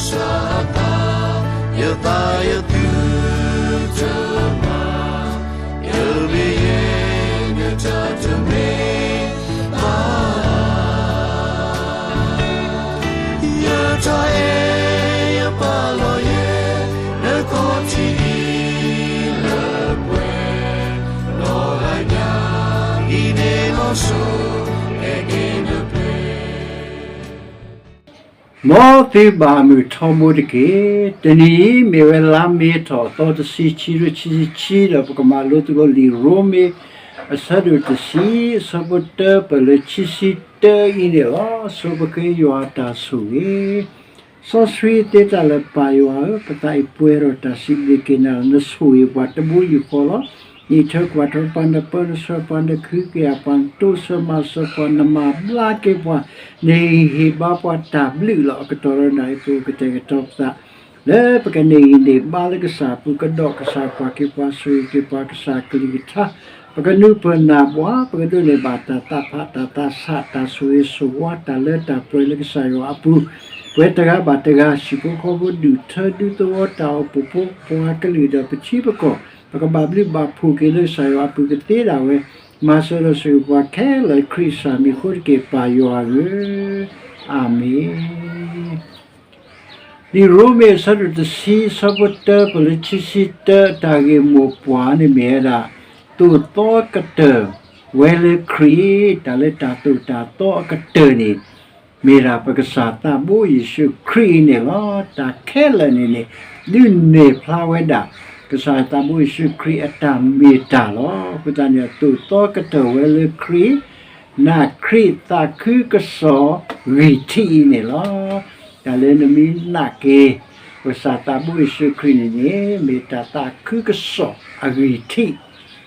စးသး, ယသးယသုတမၤ, ယမ့ၢ်ယဲ နတၢ်တမ့ၢ်ဘၣ်. ယတၢ်အဲၣ်ယပာ်လီၤယဲ နခီၣ်ထံးအံၤလၢပှဲၤ, နီၢ်ဂၤညါအံၤန့ၣ်လီၤစိၤ, အဲၣ်က့ၤနပျဲၢ် မ်သုဘၣ်မုာ်ထီဘိတက့ၢ်. တနံၤအံၤမ့ၢ်ဝဲလါမ့ၤထီၣ်အသီတဆံ ခံကထိခံဆံခံ ဒီးပကမၤလိသကိးလံာ်ရိမ့ၤ အဆၢဒိၣ်တဆံ အဆၢဖိတၢပၢၢ်လၢခံဆံတၢအံၤန့ၣ်လီၤ. ဆိပဃ့ယွၤအတၢ်ဆိၣ်ဂ့ၤ စီဆှံသ့တၢ်လၢပၢ်ယွၤဧၢ, ပသးအံၤပှဲၤဒီးတၢ်စံးဘျုးက့ၤနၤလီၤ. နဆိၣ်ဂ့ၤပှၤတဘိယူၢ်ဃီလီၤ. နအံးထွဲကွၢ်ထွဲပှၤ, နပၢနဆှၢပှၤ, နကဟုကယာ်ပှၤ, နတိစၢၤမၤစၢၤပှၤ, နမၤဘျါက့ၤပှၤ, နဟ့ၣ်ဂံၢ်ဟ့ၣ်ဘါပှၤတၢ်ဘျုးလီၤ. အကတီၢ်ဒီးနၤအံၤပကတဲာ်ကတီၤပသး လၢပကန့ၢ်ဂံၢ်န့ၢ်ဘါလၢကစၢ်အပူၤ, ကဒီးကစၢ်ကွၢ်က့ၤပှၤ, ဆိၣ်ဂ့ၤက့ၤပှၤ, ကစၢ်ကလုၢ်ကထါ, ပကနုာ်ပၢၢ်နၢ်ပှၤ, ပကဒိးန့ၢ်ဘၣ်တၢ်သးဖး, တၢ်သးဆး, တၢ်ဆိၣ်ဂ့ၤဆိၣ်ဝါ, တၢ်လၢတၢ်ပှဲၤလၢကစၢ်ယွၤအပူၤ, ပဝဲတဂၤဘၣ်တဂၤ, ဟံၣ်ဖိဃီဖိ, ဒူၣ်ထၢဒူသဝီ, တၢ်အိၣ်ဖှိၣ်ဖိ, ပှၤကလုာ်ဒီးပထံပကီၢ်, ပကဘၣ်ဘျုးဘၣ်ဖှိၣ်က့ၤလၢကစၢ်ယွၤအပူၤကသ့ဒၣ်ဝဲ, မၤစၢၤဒီးဆိၣ်ဂ့ၤပှၤခဲလၢာ် ခရံာ်ကစၢ်မံၤအဃိတက့ၢ်, ပၢ်ယွၤဧၢ, အၤမ့ၣ်. လံာ်ရိမ့ၤအဆၢဒိၣ်တဆံ အဆၢဖိတၢပၢၢ်လၢခံဆံတၢ တၢ်ဂ့ၢ်မိၢ်ပှၢ်န့ၣ်မ့ၢ်ဝဲဒၣ် သိၣ်သီကတၢၢ်ဝဲလၢခရံာ်, တၢ်လၢတၢ်သိၣ်တၢ်သီအကတၢၢ်န့ၣ် မ့ၢ်ဒၣ်ပကစၢ်သးဘိယ့ၣ်ၡူးခရံာ်အံၤန့ၣ်လီၤ. တၢ်ခဲလၢာ်န့ၣ်န့ၣ် ဒုးနဲၣ်ဖျါဝဲဒၣ် ကစၢ်သးဘိယ့ၣ်ၡူးခရံာ်အတၢ်မ့ၢ်တၢ်လီၤ. အဃိသတးန့ၣ် သိၣ်သီကတၢၢ်ဝဲလၢခရံာ် နာ်ခရံာ်သးခုကစီၣ်ဂံၢ်ထံးအံၤန့ၣ်လီၤ. တၢ်လၢနမ့ၢ်နာ်က့ၤ ပကစၢ်သးဘိယ့ၣ်ၡူးခရံာ်န့ၣ်န့ၣ် မ့ၢ်တၢ်သးခုကစီၣ်အဂံၢ်ထံး,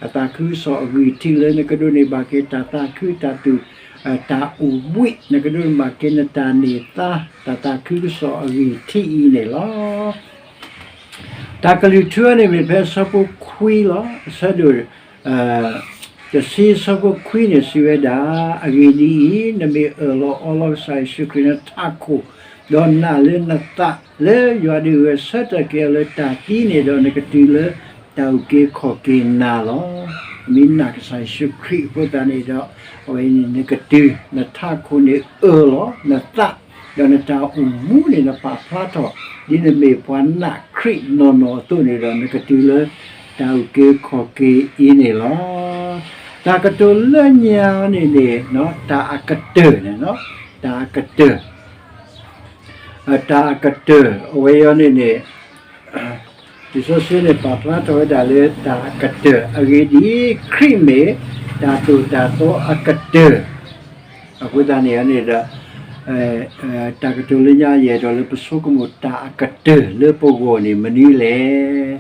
တၢ်သးခုကစီၣ်အဂံၢ်ထံးလၢနကဒိးန့ၢ်ဘၣ်က့ၤ တၢ်သးခုတၢ်သူၣ်, တၢ်အိၣ်ဘှံး, နကဒိးန့ၢ်ဘၣ်က့ၤနတၢ်န့ၢ်သါ, တၢ်သးခုကစီၣ်အဂံၢ်ထံးအံၤန့ၣ်လီၤ. တၢ်ကလုၢ်ထူန့ၣ်မ့ၢ်ဖဲအဆၢဖိခွံလီၤ. အဆၢဒိၣ် တဆံအဆၢဖိခွံန့ၣ်စံးဝဲဒၣ်, အဂ့ၢ်ဒ်အံၤ, နမ့ၢ်အၢၣ်လီၤအီလီၤကစၢ်ယ့ၣ်ၡူးခရံာ်နထးခိၣ်, ဒီးနာ်လၢနသးလၢယွၤဒုးဂဲၤဆၢထၢၣ်က့ၤအီၤလၢတၢ်သံန့ၣ်ဒီး နကတုၤလၢတၢ်အုၣ်က့ၤခီၣ်က့ၤနၤလီၤ. နမ့ၢ်နာ်ကစၢ်ယ့ၣ်ၡူးခရံာ်အဃိသတးန့ၣ်ဒီး အဝဲန့ၣ် နကတုၤ, နထးခိၣ်န့ၣ်အၢၣ်လီၤ, နသး, ဒီးနတၢ်အိၣ်မူန့ၣ် နပာ်ဖျါထီၣ် ဒ်နမ့ၢ်ပှၤနာ်ခရံာ်နီၢ်နီၢ်အသိးန့ၣ်ဒီး နကတုၤလၢ တၢ်အုၣ်က့ၤခီၣ်က့ၤအံၤန့ၣ်လီၤ. တၢ်ကတိၤလၢညါန့ၣ်န့ၣ် တၢ်အကတၢၢ်န့ၣ်, တၢ်အကတၢၢ်, တၢ်အကတၢၢ် အဝဲအံၤန့ၣ်န့ၣ် လံာ်စီဆှံန့ၣ် ပာ်ဖျါထီၣ်ဝဲဒၣ်လၢတၢ်အကတၢၢ်, အဂ့ၢ်ဒ်အံၤ, ခရံာ်မ့ၢ်တၢ်သိၣ်တၢ်သီအကတၢၢ်. အဃိသတးန့ၣ်န့ၣ်ဒီး တၢ်ကတိၤလၢညါ ယအဲၣ်ဒိးလၢပဆိကမိၣ်တၢ်အကတၢၢ်လၢပဂီၢ်န့ၣ်မနုၤလဲၣ်.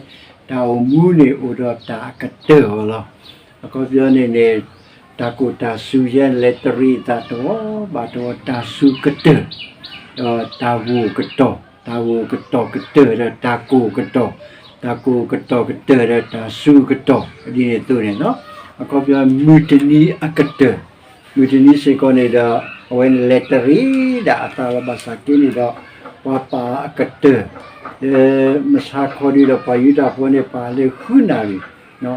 တၢ်အိၣ်မူန့ၣ် အိၣ်ဒီးတၢ်အကတၢၢ်အီၤလီၤ. အခီပညီန့ၣ်န့ၣ် တၢ်ကိၢ်တၢ်စူၤယဲလဲၤတရံးအသးတဝီဘၣ်တဝီ တၢ်စူၤကတၢၢ်, ဒီးတၢ်ဂိၢ်ကတီၢ်, တၢ်ဂိၢ်ကတီၢ်ကတၢၢ်ဒီးတၢ်ကိၢ်ကတီၢ်, တၢ်ကိၢ်ကတီၢ်ကတၢၢ်ဒီးတၢ်စူၤကတီၢ် ဒ်န့ၣ်အသိးန့ၣ်လီၤ. အခီပညီ မုၢ်တနံၤအကတၢၢ်, မုၢ်တနံၤစ့ၢ်ကီးန့ၣ်ဒီး အဝဲန့ၣ်လဲၤတရံးဒၣ်အသးလီၤ. ဘၣ်ဆၣ်က့န့ၣ်ဒီး ပှၤပာ်အကတၢၢ် လၢမဆါခီဒုဒီး ပှၤယူဒၤဖိန့ၣ် ပာ်လၢဃုနၣ်ရံၣ်,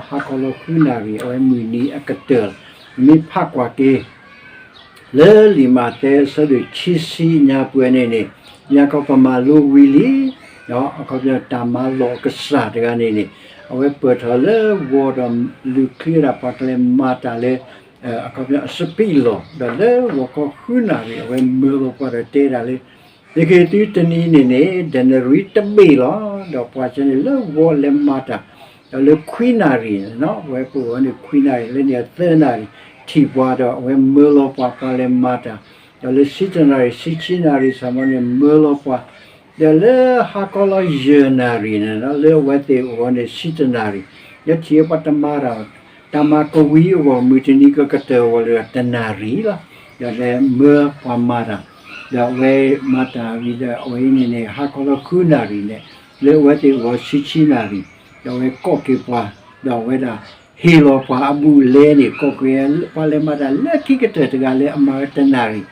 ဟါခီလီၤဃုနၣ်ရံၣ် အဝဲမုၢ်နံၤအကတၢၢ်လီၤ. မ့ၢ်ဖးကွၢ်က့ၤ လၢလံာ်မးသဲအဆၢဒိၣ်ခံဆံညါပှဲၤန့ၣ်န့ၣ်, ညါခီပမၤလိဝံၤလံ, အခီပညီတၢ်မၤလီၢ်ကစၢ်တဂၤန့ၣ်န့ၣ် အဝဲပၢၢ်ထီၣ်လၢဂီၤဒီးလူၤချ့ဝဲဒၣ်ပှၤကလဲၤမၤတၢ်လၢ အခီပညီအစပံးလီၢ် ဒီးလၢဂီၤခီဃုနၣ်ရံၣ် အဝဲမၢလီၤပှၤဒီးတဲဒၣ်လၢ ယကဟ့ၣ်သုတနံၤန့ၣ်န့ၣ် ဒဲနရံၣ်တဘ့ၣ်လီၤ. ဒီးပှၤကဲန့ၣ်လၢဂီၤလဲၤမၤတၢ်, ဒီးလၢခွံနၣ်ရံၣ်န့ၣ် အဝဲပအိၣ်ဝဲန့ၣ်ခွံနၣ်ရံၣ် လၢန့ၣ်သၢနၣ်ရံၣ် ထံၣ်ပှၤဒီးအဝဲမၢလီၤပှၤ ပှၤလဲၤမၤတၢ်, ဒီးလၢဆံတနၣ်ရံၣ် ဆံဆံနၣ်ရံၣ် ဆၣ်မီန့ၣ် မၢလီၤပှၤ, ဒီးလၢဟါခီလီၤယဲၢ်နၣ်ရံၣ်န့ၣ် လၢအဝဲသ့ၣ်အိၣ်ဝဲန့ၣ်ဆံတနၣ်ရံၣ်, ယထံၣ်ပှၤတမၤတၢ်, တၢ်မၤကဝံၤအဂီၢ် မုၢ်တနံၤကကတၢၢ်အဂီၢ်လၢတနၣ်ရံၣ်လီၤ. ဒီးလဲၤမၢပှၤမၤတၢ်, ဒီးအဝဲမၤတၢ်ဝံၤဒီး အဝဲအံၤန့ၣ်န့ၣ် ဟါခီလီၤဃုနၣ်ရံၣ်န့ၣ် လၢအဝဲသ့ၣ်အဂီၢ်ဆံဆံနၣ်ရံၣ်, ဒီးအဝဲကိးက့ၤပှၤ, ဒီးအဝဲဒၣ်ဟ့ၣ်လီၤပှၤအဘူးအလဲန့ၣ် ကိးက့ၤပှၤလဲၤမၤတၢ်လၢခံကတၢၢ်တဂၤလၢအမၤဝဲတနၣ်ရံၣ်, ဒီး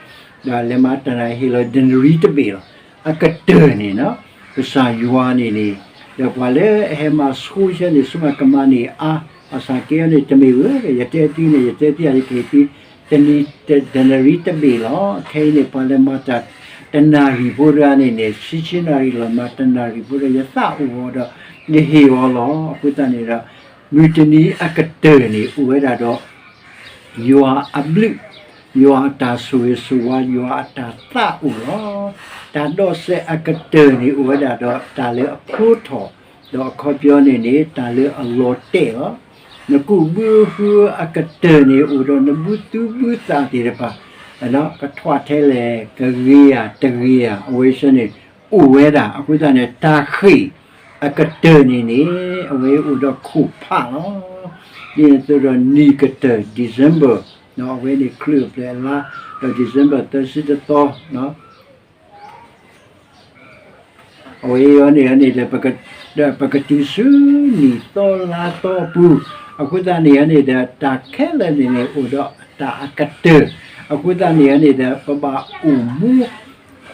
လဲၤမၤတနၣ်ရံၣ် ဟ့ၣ်လီၤဒဲနရံၣ်တဘ့ၣ်လီၤ. အကတၢၢ်န့ၣ်လီၤ. ကစၢ်ယွၤန့ၣ်န့ၣ်, ဒီးပှၤလၢအဟဲမၤဆိဆဲန့ၣ် ဆိမးကမၤန့ၢ်အါ, ဘၣ်ဆၣ်က့န့ၣ် တမ့ၢ်ဧါ, ယတဲသုန့ၣ် ယတဲသု ယကဟ့ၣ်သု, တနံၤတနံၤတဘ့ၣ်လီၤ. ခဲအံၤန့ၣ် ပှၤလၢမၤတၢ်တနၣ်ရံၣ်ဖိတဂၤန့ၣ်န့ၣ် ဆံဆံနၣ်ရံၣ်လီၤ မၤတနၣ်ရံၣ်ဖိဒီး ယသးအိၣ်အီၤဒီး ယဟ့ၣ်အီၤလီၤ. အဃိသတးန့ၣ်ဒီး မုၢ်တနံၤအကတၢၢ်န့ၣ် အိၣ်ဝဲဒၣ်ဒီး ယွၤအဘျုး, ယွၤအတၢ်ဆိၣ်ဂ့ၤဆိၣ်ဝါ, ယွၤအတၢ်သးအိၣ်လီၤ. တၢ်ဒိးစဲးအကတၢၢ်န့ၣ် အိၣ်ဝဲဒၣ်ဒီးတၢ်လၢအဖျိထီၣ်, ဒီးအခီပညီန့ၣ်န့ၣ် တၢ်လၢအလီၤတဲာ်လီၤ. နကူးဘုဃုအကတၢၢ်န့ၣ် အိၣ်ဒီးနဘုသူဘုသးသ့ၣ်တဖၣ် ကထွးထဲလဲၣ် ကဂ့ၤဧါတဂ့ၤဧါ အဝဲဆၢန့ၣ် အိၣ်ဝဲဒၣ်. အဃိသတးန့ၣ် တၢ်ဃ့ၢ်အကတၢၢ်န့ၣ်န့ၣ် အဝဲအိၣ်ဒီးခိၣ်ဖးလီၤ. ဒ်န့ၣ်အသိးဒီးနံၣ်ကတၢၢ် December, အဝဲန့ၣ်ချုးအပျဲၢ်အလါ, ဒီး December သၢဆံတသီ အဝဲအံၤန့ၣ်န့ၣ်ဒီး ပကတုၤဆူနံၣ်သီလါသီအပူၤ, အဃိသတးန့ၣ်န့ၣ်ဒီး တၢ်ခဲလၢာ်န့ၣ်န့ၣ် အိၣ်ဒီးတၢ်အကတၢၢ်, အဃိသတးန့ၣ်န့ၣ်ဒီး ပဘၣ်အိၣ်မူ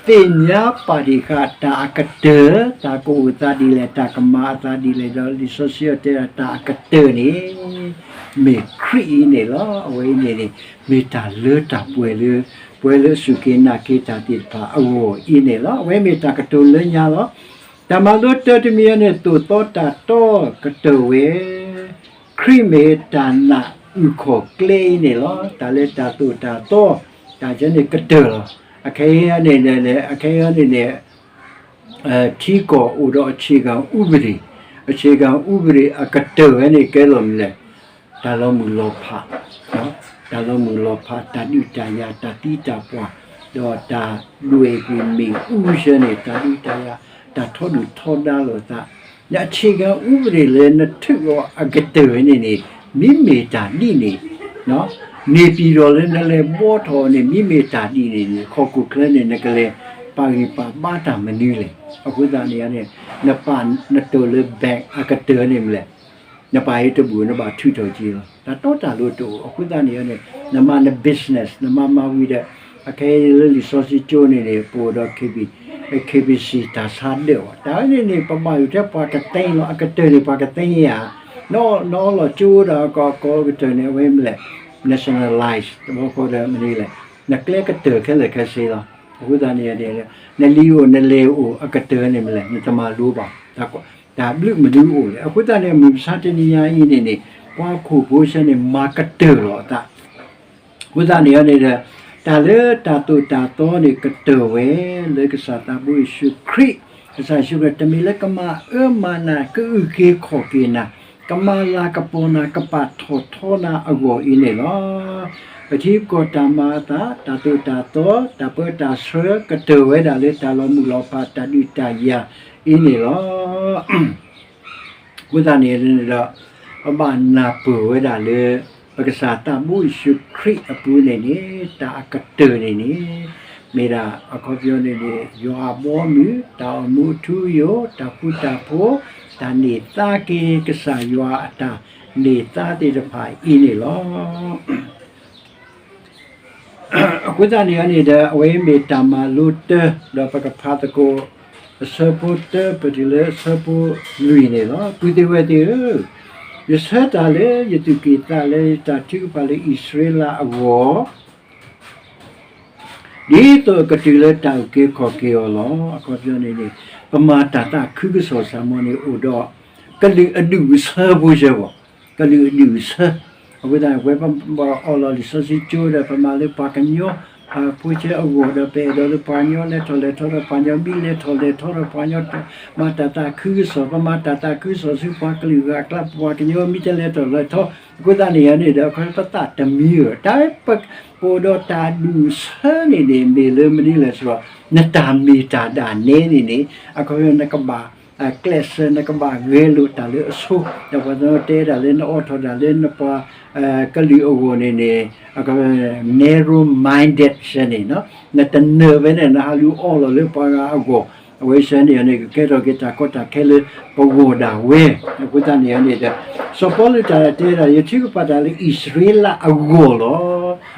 သ့ၣ်ညါပာ်ဒံးဃာ်တၢ်အကတၢၢ်, တၢ်ကအိၣ်အသးဒ်လဲၣ်, တၢ်ကမၤအသးဒ်လဲၣ်, ဒီးလံာ်စီဆှံအတဲဒၣ်တၢ်အကတၢၢ်န့ၣ် မ့ၢ်ခရံာ်အံၤန့ၣ်လီၤ. အဝဲအံၤန့ၣ်န့ၣ် မ့ၢ်တၢ်လၢတၢ်ပှဲၤလၢ ပှဲၤလၢအစူၢ်က့ၤနာ်က့ၤတၢ်သ့ၣ်တဖၣ်အဂီၢ်အံၤန့ၣ်လီၤ. အဝဲမ့ၢ်တၢ်ကတိၤလၢညါလီၤ. တၢ်မၤလိတၢ်တမံၤအံၤန့ၣ် သိၣ်သီတၢ်တီကတၢၢ်ဝဲ ခရံာ်မ့ၢ်တၢ်နးအုၣ်ခီၣ်ကျဲအံၤန့ၣ်လီၤ. တၢ်လၢတၢ်သိၣ်တၢ်သီ, တၢ်ကဲန့ၣ်ကတၢၢ်လီၤ. အခဲအံၤန့ၣ်, အခဲအံၤန့ၣ်န့ၣ် ထံကီၢ်အိၣ်ဒီး အခြေခံဥပဒေ, အခြေခံဥပဒေအကတၢၢ်ဝဲန့ၣ်ကဲလီၤမနုၤလဲၣ်, တၢ်လီၤမုၢ်လီၤဖး, တၢ်လီၤမုၢ်လီၤဖး, တၢ်ဒုးတၢ်ယၤ, တၢ်သံတၢ်ပှၢ်, ဒီးတၢ်ဒွဲၣ်ကွံာ်မ့ၣ်အူဆၢန့ၣ် တၢ်ဒုးတၢ်ယၤ, တၢ်ထီဒုၣ်ထီဒါလိာ်သး, ဒီး အခြေခံဥပဒေလၢနထုးအီၤအကတၢၢ်ဝဲန့ၣ်န့ၣ် မ့မ့ၢ်တၢ်ဒ်န့ၣ်, န့ၢ်ပံၤဒီးလၢနလဲၤဘှီထီၣ်အီၤန့ၣ် မ့မ့ၢ်တၢ်ဒ်န့ၣ်န့ၣ် ဟီၣ်ခိၣ်ချၢန့ၣ် နကလဲၤပာ်ဂံၢ်ပာ်ဘါတၢ်မနုၤလဲၣ်. အဃိသတးန့ၣ်န့ၣ် နပာ်နတိာ်လၢ bank အကတၢၢ်န့ၣ်မနုၤလဲၣ်, နပာ်အံၤတဘူၣ် နဘၣ်ထုးထီၣ်က့ၤလီၤ. တၢ်တီတၢ်လိၤတအိၣ်. အဃိသတးန့ၣ်န့ၣ် နမၤန business နမၤမၤဝံၤဒီး အခဲအံၤလၢလံာ်စီဆှံကၠိန့ၣ်န့ၣ် ပအိၣ်ဒီး KB, KBC တၢ်ဆါဒၢးဘၣ်. တၢ်ဝဲန့ၣ်န့ၣ် ပဘၣ်ယိၣ်ထဲပှၤကသ့လီၤ. အကတၢၢ်န့ၣ် ပှၤကသ့ဧါ. နအီၣ်လီၤကၠိဒီးအကီၢ်ကတၢၢ်န့ၣ် အဝဲမနုၤလဲၣ်, nationalize တဘျီဃီဒီးမနုၤလဲၣ်, နကျဲကတၢၢ်ခဲလၢာ်ခဲဆ့လီၤ. အဃိသတးန့ၣ် နလံၤအိၣ်နလဲၤအိၣ်အကတၢၢ်န့ၣ်မနုၤလဲၣ်, နတမၤလိဘၣ်. တၢ်ဘျုးမနုၤအိၣ်လဲၣ်. အဃိသတးန့ၣ် မုၢ်မဆါတနံၤညါအံၤန့ၣ်န့ၣ် ပှၤဟီၣ်ခိၣ်ဖိဆၢန့ၣ် မၤကတၢၢ်လီၤအသး အဃိသတးန့ၣ်န့ၣ်ဒီး တၢ်လၢတၢ်သိၣ်တၢ်သီန့ၣ် ကတၢၢ်ဝဲ လၢကစၢ်သးဘိယ့ၣ်ၡူးခရံာ်, ကစၢ်ယ့ၣ်ၡူးခရံာ် တမ့ၢ်လၢကမၤအၢမၤနး ကအုၣ်က့ၤခီၣ်က့ၤနၤ, ကမၤလၤကပီၤနၤ ကပာ်ထီၣ်ထီနၤအဂီၢ်အံၤန့ၣ်လီၤ. ပထံပကီၢ်တၢ်မၤအသး, တၢ်သိၣ်တၢ်သီ, တၢ်ပၢတၢ်ဆှၢ ကတၢၢ်ဝဲဒၣ်လၢတၢ်လီၤမုၢ်လီၤဖး တၢ်ဒုးတၢ်ယၤအံၤန့ၣ်လီၤ. အဃိသတးန့ၣ်ဒီး ပဘၣ်နၢ်ပၢၢ်ဝဲဒၣ်လၢ ပကစၢ်သးဘိယ့ၣ်ၡူးခရံာ်အပူၤန့ၣ်န့ၣ် တၢ်အကတၢၢ်န့ၣ်န့ၣ် မ့ၢ်ဒၣ်အခီပညီန့ၣ်န့ၣ် ယွၤအဘီအမုၢ်, တၢ်အိၣ်မူအထူအယိာ်, တၢ်ဃူတၢ်ဖိး, တၢ်န့ၢ်သါက့ၤကစၢ်ယွၤအတၢ်န့ၢ်သါသ့ၣ်တဖၣ်အံၤန့ၣ်လီၤ. အဃိသတးန့ၣ်န့ၣ်ဒီး အဝဲမ့ၢ်တၢ်မၤလိတၢ ဒီးပကဖးသကိး အဆၢဖိတၢ ပတုၤလၢအဆၢဖိလွံၢ်န့ၣ်လီၤ. ပုၢ်သ့ၣ်ဝဲၢ်သ့ၣ်ဧၢ, ယဆၢတၢ်လၢယသူၣ်ကံၢ်သးလဲ ယတၢ်ထုကဖၣ်လၢအံၣ်စရ့လးအဂီၢ် ဒ်သိးအကတုၤလၢတၢ်အုၣ်က့ၤခီၣ်က့ၤအီၤလီၤ. အခီပညီန့ၣ်န့ၣ် ပမၤတၢ်သးခုကစီၣ်စ့ၢ်ကီးန့ၣ် အိၣ်ဒီး ကလုာ်အဒူၣ်အဆၢဖိစဲးဘၣ်, ကလုာ်အဒူၣ်အဆၢ. အဃိသတး ဝဲပအီၣ်လီၤလံာ်စီဆှံကၠိဒီး ပမၤလၢပှၤကညီ အဖိဆဲးအဂီၢ်ဒီး ပအဲၣ်ဒိးလၢပှၤကညီလဲၤထီၣ်လဲၤထီဒီး ပှၤကညီမ့ၢ်လဲၤထီၣ်လဲၤထီဒီး ပှၤကညီ မၤတၢ်သးခုကစီၣ်, ပမၤတၢ်သးခုကစီၣ်ဆူပှၤကလုာ်ဂၤအကျါ ပှၤကညီမ့ၢ်တလဲၤထီၣ်လဲၤထီ, အဃိသတးန့ၣ်န့ၣ်ဒီး အခီပသးတမံၤဧၢ, တၢ်ပအိၣ်ဒီးတၢ်ဒူၣ်အဆၢန့ၣ်န့ၣ် မ့ၢ်လၢမနုၤလဲၣ်ဆိုတော့ နတၢ်မ့ၢ်တၢ်ဒၣ်နဲန့ၣ်န့ၣ် အခီပညီနကဘၣ် ကျဲးစၢး နကဘၣ်ဂဲၤလိာ်တၢ်လၢအဆိ, ဒီးပှၤသ့ၣ်တဲဒၣ်လၢနအိးထီၣ်တၢ်လၢနပှၤ ကလုာ်အဂီၢ်န့ၣ်န့ၣ် narrow minded ဆဲန့ၣ်, နတနၢၤဖဲန့ၣ် နဟးလူၤအိးလီၤလၢပှၤဂၤအဂီၢ်, အဝဲဆဲန့ၣ်န့ၣ် ကကဲထီၣ်က့ၤတၢ်ကီတၢ်ခဲလၢပဂီၢ်ဒၣ်ဝဲ. အဃိသတးန့ၣ်န့ၣ်ဒီး စီၤပီလူးတၢ်တဲဒၣ် ယထုကဖၣ်တၢ်လၢအံၣ်စရ့လးအဂီၢ်လီၤ.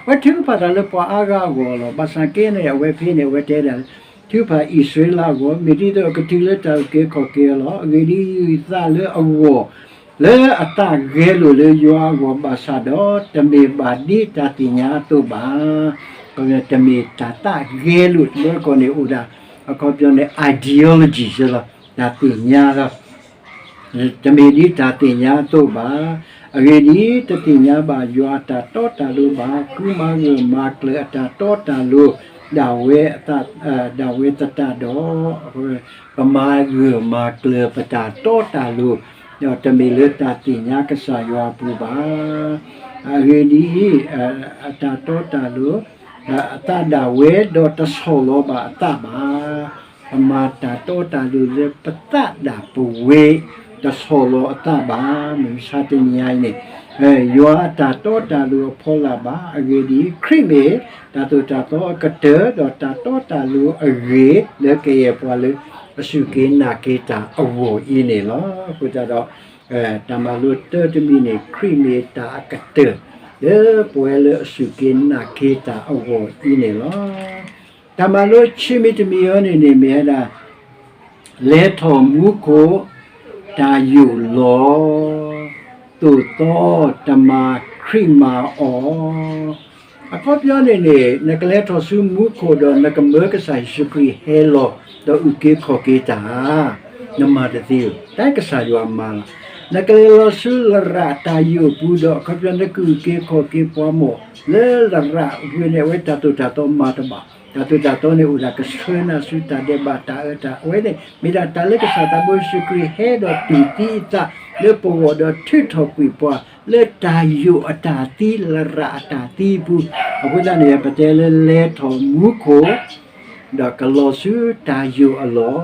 အဝဲထုကဖၣ်တၢ်လၢပှၤအါဂၤအဂီၢ်လီၤ. ဘၣ်ဆၣ်က့န့ၣ် အဝဲဖဲန့ၣ် အဝဲတဲဒၣ် ထုကဖၣ်အံၣ်စရ့လးအဂီၢ်, မ့ၢ်ဒ်သိးအကတုၤလၢတၢ်အုၣ်က့ၤခီၣ်က့ၤအလီၢ်, အဂ့ၢ်ဒ်အံၤ, ယုၢ်သးလၢအဂီၢ်, လၢအသးဂဲၤလိာ်လၢယွၤအဂီၢ်ဘၣ်ဆၣ်ဒီး, တမ့ၢ်ဘၣ်ဒ်တၢ်သ့ၣ်ညါအသိးဘၣ်. တမ့ၢ်တၢ်သးဂဲၤလိာ်, တဘျီတခီၣ်န့ၣ်အိၣ်ဒၣ် အခီပညီန့ၣ် ideology လီၤ, တၢ်သ့ၣ်ညါလီၤ. တမ့ၢ်ဒ်တၢ်သ့ၣ်ညါအသိးဘၣ်. အဂ့ၢ်ဒ်အံၤ, တသ့ၣ်ညါဘၣ်ယွၤအတၢ်တီတၢ်လိၤဘၣ်, ဃုမၤဂၢၢ်မၤကျၢၤအတၢ်တီတၢ်လိၤ ဒၣ်ဝဲအသး, ဒၣ်ဝဲသတးဒီး, ပမၤဂၢၢ်မၤကျၢၤပတၢ်တီတၢ်လိၤ, ဒီးတမ့ၢ်လၢတၢ်သ့ၣ်ညါကစၢ်ယွၤအပူၤဘၣ်. အဂ့ၢ်ဒ်အံၤ, အတၢ်တီတၢ်လိၤ အသးဒၣ်ဝဲဒီးတဆီၣ်လီၤဘၣ်အသးဘၣ်. ပမၤတၢ်တီတၢ်လိၤလၢပသးဒၣ်ပဝဲ, တဆီၣ်လီၤအသးဘၣ်. မုၢ်မဆါတနံၤအံၤန့ၣ်, ယွၤအတၢ်တီတၢ်လိၤအဖီလာ်ဘၣ်. အဂ့ၢ်ဒ်အံၤ, ခရံာ်မ့ၢ်တၢ်သိၣ်တၢ်သီအကတၢၢ်, ဒီးတၢ်တီတၢ်လိၤအဂ့ၢ် လၢကယဲၢ်ပှၤလၢအစူၢ်က့ၤနာ်က့ၤတၢ်အဂီၢ်အံၤန့ၣ်လီၤ. အဃိသတးဒီး တၢ်မၤလိတၢတမံၤန့ၣ် ခရံာ်မ့ၢ်တၢ်အကတၢၢ် လၢပဝဲလၢအစူၢ်က့ၤနာ်က့ၤတၢ်အဂီၢ်အံၤန့ၣ်လီၤ. တၢ်မၤလိဆံးမံၤတမံၤအံၤန့ၣ်န့ၣ် မ့ၢ်ဝဲဒၣ် လဲၤထီၣ်မူခိၣ် တၢ်ယိာ်လီၤ, သိၣ်သီတမၤခရံာ်မၤအီၤ. အခီပညီန့ၣ်န့ၣ် နကလဲၤထီၣ်ဆူမူခိၣ်ဒီး နကမၢကစၢ်ယ့ၣ်ၡူးခရံာ်ဟဲလီၤ ဒီးအုၣ်က့ၤခီၣ်က့ၤတၢ်, နမၤတသ့ဘၣ်. တၢ်ကစၢ်ယွၤမၤလီၤ. နကလဲၤလီၤဆူလရၣ်တၢ်ယိာ်အပူၤဒီး အခီပညီနကအုၣ်က့ၤခီၣ်က့ၤပှၤမိၢ် လၢလရၣ်အပူၤန့ၣ် အဝဲတၢ်သိၣ်တၢ်သီမၤတဘၣ်. တၢ်သိၣ်တၢ်သီန့ၣ်အိၣ်ဒၣ်ကဆှၢနၤဆူတၢ်ဒဲးဘးတၢ်အၢတၢ်, အဝဲန့ၣ် မ့ၢ်ဒၣ်တၢ်လၢကစၢ်သးဘိယ့ၣ်ၡူးခရံာ်ဟဲဒီးတူၢ်သံအသးလၢပဂီၢ်ဒီးထုးထီၣ်ကွံာ်ပှၤ လၢတၢ်ယိာ်အတၢ်သံ လရၣ်အတၢ်သံအပူၤ. အဃိသတးန့ၣ် ပတဲလၢလဲၤထီၣ်မူခိၣ် ဒီးကလီၤဆူတၢ်ယိာ်အလီၢ်,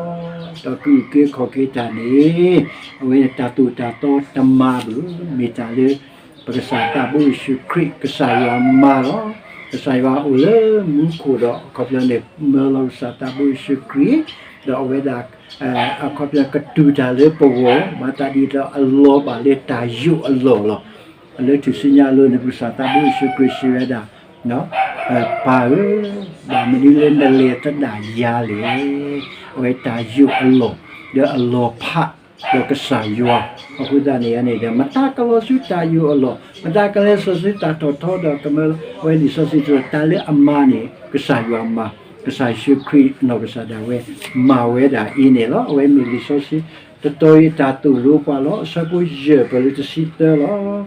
ဒီးကအုၣ်က့ၤခီၣ်က့ၤတၢ်န့ၣ်, အဝဲန့ၣ်တၢ်သိၣ်တၢ်သီတမၤဘၣ်, မ့ၢ်တၢ်လၢ ပကစၢ်သးဘိယ့ၣ်ၡူးခရံာ် ကစၢ်ယွၤမၤလီၤ. ကစၢ်ယွၤအိၣ်လၢမူခိၣ်ဒီး အခီပညီန့ၣ် မၢလီၤကစၢ်သးဘိယ့ၣ်ၡူးခရံာ်, ဒီးအဝဲဒၣ် အခီပညီကတူၢ်တၢ်လၢပဂီၢ်, မၤသးဒ်သိးအလီၤဘၣ်လၢတၢ်ယိာ်အလီၢ်လီၤ. လၢထူၣ်စုညါအလိၤန့ၣ် ပကစၢ်သးဘိယ့ၣ်ၡူးခရံာ်စံးဝဲဒၣ်, ပၢ်ဧၢ, ဘၣ်မနုၤလၢနလဲၤသဒၣ်ယၤလဲၣ်. အဝဲတၢ်ယိာ်အလီၢ်, ဒီးအလီၤဖး ဒီးကစၢ်ယွၤ. အဃိသတးန့ၣ်န့ၣ်ဒီး မတၤကလီၤဆူတၢ်ယိာ်အလီၢ်, မတၤကလဲၤစီဆှံတၢ်ထီၣ်ထီဒီးကမၢလီၤ. အဝဲလံာ်စီဆှံတတီၤ တၢ်လၢအမၤန့ၣ် ကစၢ်ယွၤမၤ, ကစၢ်ယ့ၣ်ၡူးခရံာ်အနီၢ်ကစၢ်ဒၣ်ဝဲ မၤဝဲဒၣ်အံၤန့ၣ်လီၤ. အဝဲမ့ၢ်လံာ်စီဆှံတတီၤအံၤတၢ်သိၣ်လိပှၤလီၤ. အဆၢဖိယဲၢ်ပၢၢ်လၢတဆံသၢလီၤ.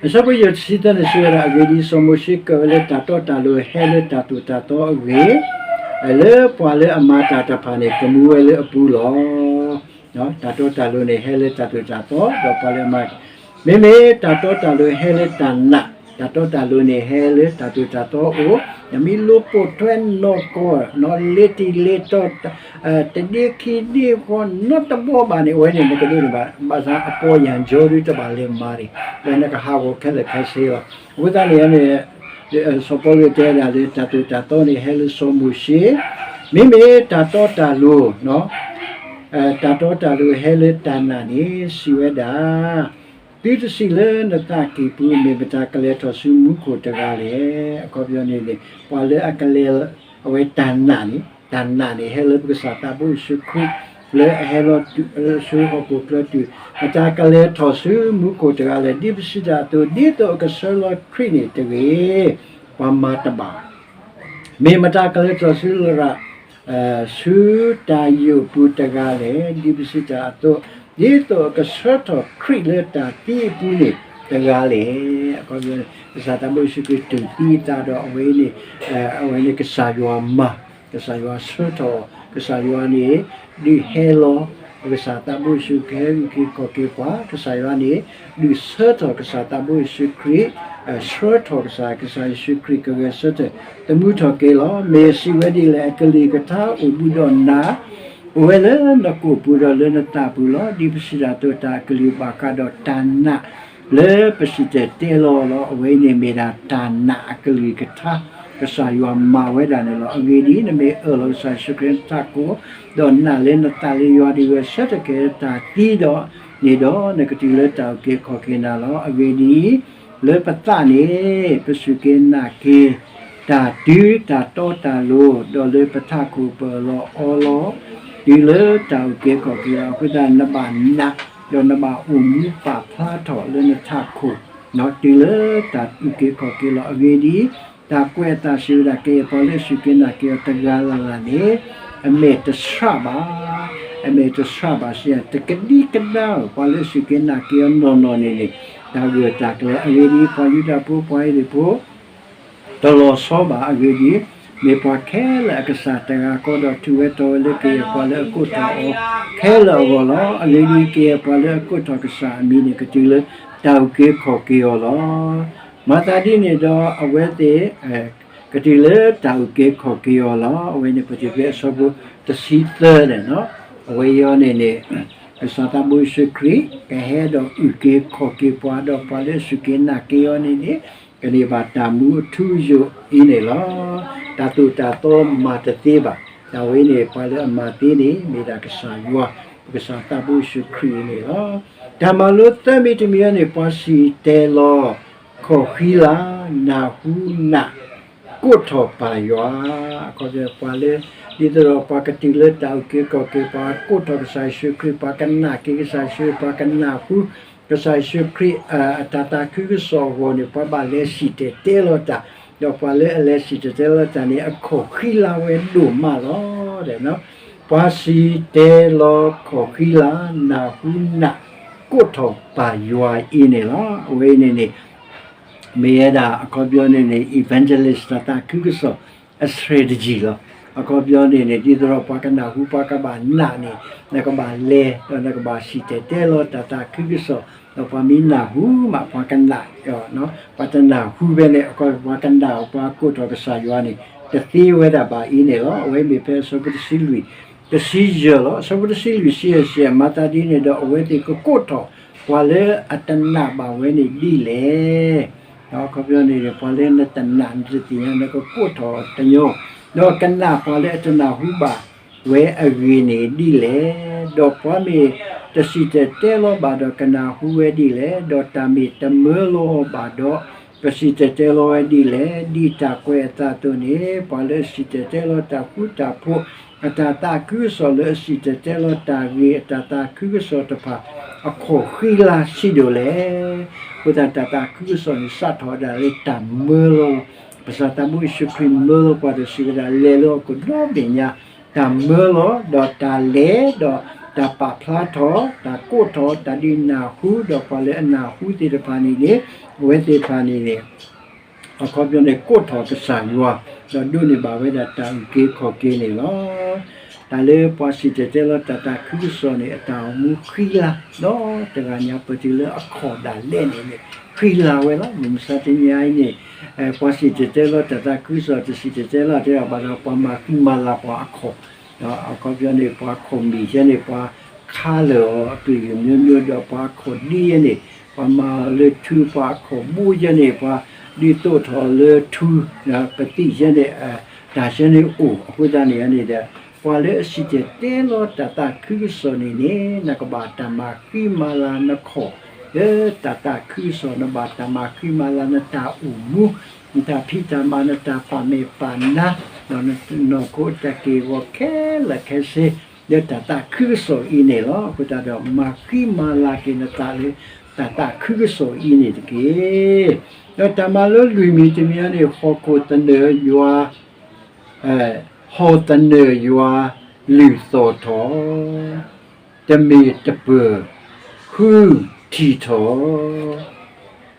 အဆၢဖိယဲၢ်တဆံသၢန့ၣ်စံးဝဲဒၣ်, အဂ့ၢ်ဒ်အံၤ, စီၤမိၤၡ့ကၢၣ်ဝဲလၢတၢ်တီတၢ်လိၤဟဲလၢတၢ်သိၣ်တၢ်သီအဂ့ၢ်, လၢပှၤလၢအမၤတၢ်တဖၣ်န့ၣ် ကမူဝဲလၢအပူၤလီၤ. တၢ်တီတၢ်လိၤန့ၣ် ဟဲလၢတၢ်သိၣ်တၢ်သီ ဒီးပှၤလၢအမၤ, မ့မ့ၢ်တၢ်တီတၢ်လိၤဟဲလၢတၢ်နာ်, တၢ်တီတၢ်လိၤန့ၣ် ဟဲလၢတၢ်သိၣ်တၢ်သီအအိၣ်, နမ့ၢ်လိၣ်ပိာ်ထွဲနီၢ်ကီၢ်, နီၢ်လ့ၤတံၢ်လ့ၤတီၤ, တဒ့ခံဒ့ဃီနီတဘီဘၣ်န့ၣ် အဝဲန့ၣ်နကဒိးန့ၢ်ဘၣ်, ဘၣ်ဆၣ်အပီၢ်ယၢ်ကၠီဒုတဘၣ်လဲၤမၤန့ၣ်, ဒီးနကဟးဂီၤခဲလၢာ်ခဲဆ့လီၤ. အဃိသတးန့ၣ်န့ၣ် စီၤပီလူးတဲဒၣ်လၢတၢ်သိၣ်တၢ်သီန့ၣ် ဟဲလၢစီၤမိၤၡ့, မ့မ့ၢ်တၢ်တီတၢ်လိၤ တၢ်တီတၢ်လိၤဟဲလၢတၢ်နာ်န့ၣ် စံးဝဲဒၣ်, သုတစံးလၢနသးကံၢ်ပူၤ, မ့ၢ်မတၤကလဲၤထီၣ်ဆူမူခိၣ်တဂၤလဲၣ်. အခီပညီန့ၣ်န့ၣ် ပှၤလၢအကလဲၤ, အဝဲတၢ်နာ်န့ၣ်, တၢ်နာ်န့ၣ် ဟဲလၢပကစၢ်သးဘိယ့ၣ်ၡူးခရံာ် လၢအဟဲလီၤဆူဟီၣ်ခိၣ်ချၢတုၤ, မတၤကလဲၤထီၣ်ဆူမူခိၣ်တဂၤလဲၣ်. ဒ်ပစံးတၢ်အသိး, ဒ်သိးအကဆှၢလီၤခရံာ်န့ၣ်တဂ့ၤ, ပှၤမၤတဘၣ် မ့ၢ်မတၤကလဲၤထီၣ်ဆူလရၣ်, ဆူတၢ်ယိာ်ပူၤတဂၤလဲၣ်. ဒ်ပစံးတၢ်အသိး, ဒ်သိးအကဆှၢထီၣ်ခရံာ်လၢတၢ်သံအပူၤန့ၣ်တဂၤလဲၣ်. အခီပညီ, ကစၢ်သးဘိယ့ၣ်ၡူးခရံာ်တူၢ်သံအသးဒီး အဝဲန့ၣ်, အဝဲန့ၣ်ကစၢ်ယွၤမၤ, ကစၢ်ယွၤဆှၢထီၣ်, ကစၢ်ယွၤန့ၣ် ဒုးဟဲလီၤ, ကစၢ်သးဘိယ့ၣ်ၡူးခရံာ်ဟဲအုၣ်က့ၤခီၣ်က့ၤပှၤ, ကစၢ်ယွၤန့ၣ် ဒုးဆှၢထီၣ်ကစၢ်သးဘိယ့ၣ်ၡူးခရံာ်, ဆှၢထီၣ်ကစၢ်, ကစၢ်ယ့ၣ်ၡူးခရံာ်ကဂဲၤဆၢထၢၣ်သမူထီၣ်က့ၤလီၤ. မ့ၢ်စံးဝဲဒ်လဲၣ်, အကလုၢ်ကထါအိၣ်ဘူးဒီးနၤ, အိၣ်ဝဲလၢနကိာ်ပူၤဒီးလၢနသးပူၤလီၤ. ဒ်ပစံးတၢ်အသိး, တၢ်အကလုၢ်ဘၣ်ဃးဒီးတၢ်နာ်လၢပစံၣ်တဲၤတဲလီၤလီၤ. အဝဲအံၤန့ၣ်မ့ၢ်ဒၣ်တၢ်နာ်အကလုၢ်ကထါ ကစၢ်ယွၤမၤဝဲဒၣ်န့ၣ်လီၤ. အဂ့ၢ်ဒ်အံၤ, နမ့ၢ်အၢၣ်လီၤကစၢ်ယ့ၣ်ၡူးခရံာ်နထးခိၣ်, ဒီးနာ်လၢနသးလၢယွၤဒုးဂဲၤဆၢထၢၣ်က့ၤတၢ်သံဒီးန့ၣ်ဒီး, နကတုၤလၢတၢ်အုၣ်က့ၤခီၣ်က့ၤနၤလီၤ. အဂ့ၢ်ဒ်အံၤ, လၢပသးန့ၣ် ပစူၢ်က့ၤနာ်က့ၤ တၢ်တုၤတၢ်တီတၢ်လိၤ, ဒီးလၢပထးခိၣ်ပၢၢ်လီၤအီလီၤ, တုၤလၢတၢ်အုၣ်က့ၤခီၣ်က့ၤလီၤ. အဃိသတး နဘၣ်နာ်, ဒီးနဘၣ်အိၣ်မူပာ်ဖျါထီၣ်လၢနထးခိၣ်, တုၤလၢတၢ်အုၣ်က့ၤခီၣ်က့ၤလီၤ. အဂ့ၢ်ဒ်အံၤ, တၢ်ကွဲးအသးစံးဝဲဒၣ် ကယဲၢ်ပှၤလၢအစူၢ်က့ၤနာ်က့ၤအီၤတဂၤလၢ်လၢ်န့ၣ် အမဲာ်တဆှးဘၣ်, အမဲာ်တဆှးဘၣ်စံး တကဒံကဒါဧိၤ, ပှၤလၢအစူၢ်က့ၤနာ်က့ၤအီၤနီၢ်နီၢ်န့ၣ်န့ၣ် တၢ်ဂၢၢ်တၢ်ကျၢၤ. အဂ့ၢ်ဒ်အံၤ, ပှၤယူဒၤဖိ ပှၤဟ့းလ့ၣ်ဖိ တလီၤဆီဘၣ်. အဂ့ၢ်ဒ်အံၤ, မ့ၢ်ပှၤခဲလၢာ်အကစၢ်တဂၤဃီဒီး ထုးဝဲတီဝဲလၢကယဲၢ်ပှၤလၢအကိးထီၣ်အီၤခဲလၢာ်အဂီၢ်လီၤ. အဂ့ၢ်ဒ်အံၤ, ကယဲၢ်ပှၤလၢအကိးထီၣ်ကစၢ်အမံၤန့ၣ် ကတုၤလၢတၢ်အုၣ်က့ၤခီၣ်က့ၤအီၤလီၤ. မၤသးဒ်န့ၣ်ဒီး အဝဲသ့ၣ် ကတုၤလၢတၢ်အုၣ်က့ၤခီၣ်က့ၤအီၤလီၤ. အဝဲန့ၣ် ပတုၤဖဲအဆၢဖိတဆံသၢန့ၣ်လီၤ. အဝဲအံၤအီၤန့ၣ်န့ၣ် ကစၢ်သးဘိယ့ၣ်ၡူးခရံာ် ကဟဲဒီးအုၣ်က့ၤခီၣ်က့ၤပှၤ ဒီးပှၤလၢအစူၢ်က့ၤနာ်က့ၤအီၤန့ၣ်န့ၣ် ကန့ၢ်ဘၣ်တၢ်မူအထူအယိာ်အံၤန့ၣ်လီၤ. တၢ်သိၣ်တၢ်သီမၤတသ့ဘၣ်. တၢ်ဝဲအံၤန့ၣ် ပှၤလၢအမၤသ့န့ၣ် မ့ၢ်ဒၣ်ကစၢ်ယွၤ, ပကစၢ်သးဘိယ့ၣ်ၡူးခရံာ်အံၤန့ၣ်လီၤ. တၢ်မၤလိသၢမံၤတမံၤအံၤန့ၣ် ပှၤစံၣ်တဲၤလီၤ ခီၣ်ဃံလၤ, နၢ်ဟူနး, ကိးထီၣ်ပၢ်ယွၤ. အခီပညီ ပှၤလၢ ဒ်သိးဒီးပှၤကတုၤလၢတၢ်အုၣ်က့ၤခီၣ်က့ၤ ပှၤကိးထီၣ်ကစၢ်ယ့ၣ်ၡူးခရံာ်, ပှၤကနာ်က့ၤကစၢ်ယ့ၣ်ၡူး, ပှၤကနၢ်ဟူ ကစၢ်ယ့ၣ်ၡူးခရံာ် အတၢ်သးခုကစီၣ်အဂီၢ်န့ၣ် ပှၤဘၣ်လဲၤစံၣ်တဲၤတဲလီၤတၢ်, ဒီးပှၤလၢအလဲၤစံၣ်တဲၤတဲလီၤတၢ်န့ၣ် အခီၣ်ဃံလၤဝဲဒိၣ်မးလီၤ. ပှၤစံၣ်တဲၤလီၤခီၣ်ဃံလၤ, နၢ်ဟူနး, ကိးထီၣ်ပၢ်ယွၤအံၤန့ၣ်လီၤ. အဝဲအံၤန့ၣ်န့ၣ် မ့ၢ်ဝဲဒၣ်အခီပညီန့ၣ်န့ၣ် evangelist တၢ်သးခုကစီၣ်အ strategy လီၤ. အခီပညီန့ၣ်န့ၣ် ဒ်သိးဒီးပှၤကနၢ်ဟူပှၤကဘၣ်နာ်န့ၣ် နကဘၣ်လဲၤ ဒီးနကဘၣ်စံၣ်တဲၤတဲလီၤတၢ်သးခုကစီၣ်, ဒီးပှၤမ့ၢ်နၢ်ဟူမး ပှၤကနာ်, ပှၤတနၢ်ဟူဖဲန့ၣ် ပှၤကနၢ်ပှၤကိးထီၣ်ကစၢ်ယွၤန့ၣ် တသ့ဝဲဒၣ်ဘၣ်အံၤန့ၣ်လီၤ. အဝဲမ့ၢ်ဖဲအဆၢဖိတဆံလွံၢ် တဆံယဲၢ်လီၤ. အဆၢဖိတဆံလွံၢ် ဆံယဲၢ် ဆံယဲၢ် မၤသးဒ်န့ၣ်ဒီး အဝဲသ့ၣ်ကကိးထီၣ် ပှၤလၢအတနာ်ဘၣ်ဝဲန့ၣ်ဒ်လဲၣ်. အခီပညီန့ၣ် ပှၤလၢနတနာ်နတသ့ၣ်ညါ နကကိးထီၣ်တညီ, ဒီးကနၣ်ပှၤလၢအတနၢ်ဟူဘၣ်ဝဲအဂ့ၢ်န့ၣ်ဒ်လဲၣ်. ဒီးပှၤမ့ၢ်တစံၣ်တဲၤတဲလီၤဘၣ်ဒီးကနၢ်ဟူဝဲဒ်လဲၣ်. ဒီးတၢ်မ့ၢ်တမၢလီၤအီၤဘၣ်ဒီး ကစံၣ်တဲၤတဲလီၤဝဲဒ်လဲၣ်. ဒ်တၢ်ကွဲးအသးအသိးန့ၣ် ပှၤလၢအစံၣ်တဲၤတဲလီၤတၢ်ဃူတၢ်ဖိး အတၢ်သးခုကစီၣ် လၢအစံၣ်တဲၤတဲလီၤတၢ်ဂ့ၢ် အတၢ်သးခုကစီၣ်တဖၣ် အခီၣ်ဃံလၤဆံးဒိၣ်လဲၣ်. အဃိသတး တၢ်သးခုကစီၣ်န့ၣ် စးထီၣ်ဝဲဒၣ်လၢတၢ်မၢလီၤ. ကစၢ်သးဘိယ့ၣ်ၡူးခရံာ်မၢလီၤပှၤဒီးစံးဝဲဒၣ် လဲၤလၢဟီၣ်ခိၣ်ဒီဘ့ၣ်ညါ တၢ်မၢလီၤ ဒီးတၢ်လဲၤ ဒီးတၢ်ပာ်ဖျါထီၣ် တၢ်ကိးထီၣ် တၢ်ဒုးနၢ်ဟူ ဒီးပှၤလၢအနၢ်ဟူသ့ၣ်တဖၣ်န့ၣ်န့ၣ် အဝဲသ့ၣ်တဖၣ်န့ၣ်န့ၣ် အခီပညီန့ၣ် ကိးထီၣ်ကစၢ်ယွၤ ဒီးဒိးန့ၢ်ဘၣ်ဝဲဒၣ်တၢ်အုၣ်က့ၤခီၣ်က့ၤန့ၣ်လီၤ. တၢ်လၢပှၤစံၣ်တဲၤတဲလီၤတၢ်သးခုကစီၣ်န့ၣ် အတၢ်အိၣ်မူဃံလၤ ဒီးတဂၤညါ ပတုၤလၢအခီၣ်ဒၣ်လဲာ်န့ၣ်န့ၣ် ဃံလၤဝဲလီၤ. မုၢ်မဆါတနံၤအံၤန့ၣ် ပှၤစံၣ်တဲၤတဲလီၤတၢ်သးခုကစီၣ် တစံၣ်တဲၤတဲလီၤတဲဘၣ်ဒီး ပှၤမၤဃံမၤလၤပှၤအခီၣ် အခီပညီန့ၣ် ပှၤခီၣ်မံၣ်ယဲန့ၣ် ပှၤခါလၢာ်အီၤအကလုာ်ကလုာ်မျိုးမျိုး ဒီးပှၤခီၣ်ဒံယဲန့ၣ် ပှၤမၤအီၤလၢထူ ပှၤခီၣ်ဘိယဲန့ၣ် ပှၤဒုးသိးထီၣ်လၢထူ ပသံၣ်ယဲန့ၣ် တၢ်ယဲန့ၣ်အိၣ် အဃိသတးန့ၣ်န့ၣ်ဒီး ပှၤလၢအစံၣ်တဲၤတဲလီၤတၢ်သးခုကစီၣ်န့ၣ်န့ၣ် နကဘၣ်တၢ်မၤဃံမၤလၤနခီၣ် လၢတၢ်သးခုကစီၣ် နဘၣ်တၢ်မၤဃံမၤလၤနတၢ်အိၣ်မူ နတၢ်ဖံးတၢ်မၤ နတၢ်ပာ်မဲာ်ပာ်နါ ဒီးနနီၢ်ခိတၢ်က့ၢ်ဂီၤခဲလၢာ်ခဲဆ့ လၢတၢ်သးခုကစီၣ်အံၤန့ၣ်လီၤ. အဃိသတးဒီး မၤဃံမၤလၤက့ၤနသးလၢတၢ်သးခုကစီၣ်အံၤန့ၣ်တက့ၢ်. ဒီးတၢ်မၤလိလွံၢ်မံၤတမံၤအံၤန့ၣ် ဟီၣ်ခိၣ်သနၢၣ်ယွၤ ဟီၣ်သနၢၣ်ယွၤလုၢ်သီၣ်ထီၣ် တမ့ၢ်တပၢၢ် ဃုထံၣ်ထီၣ်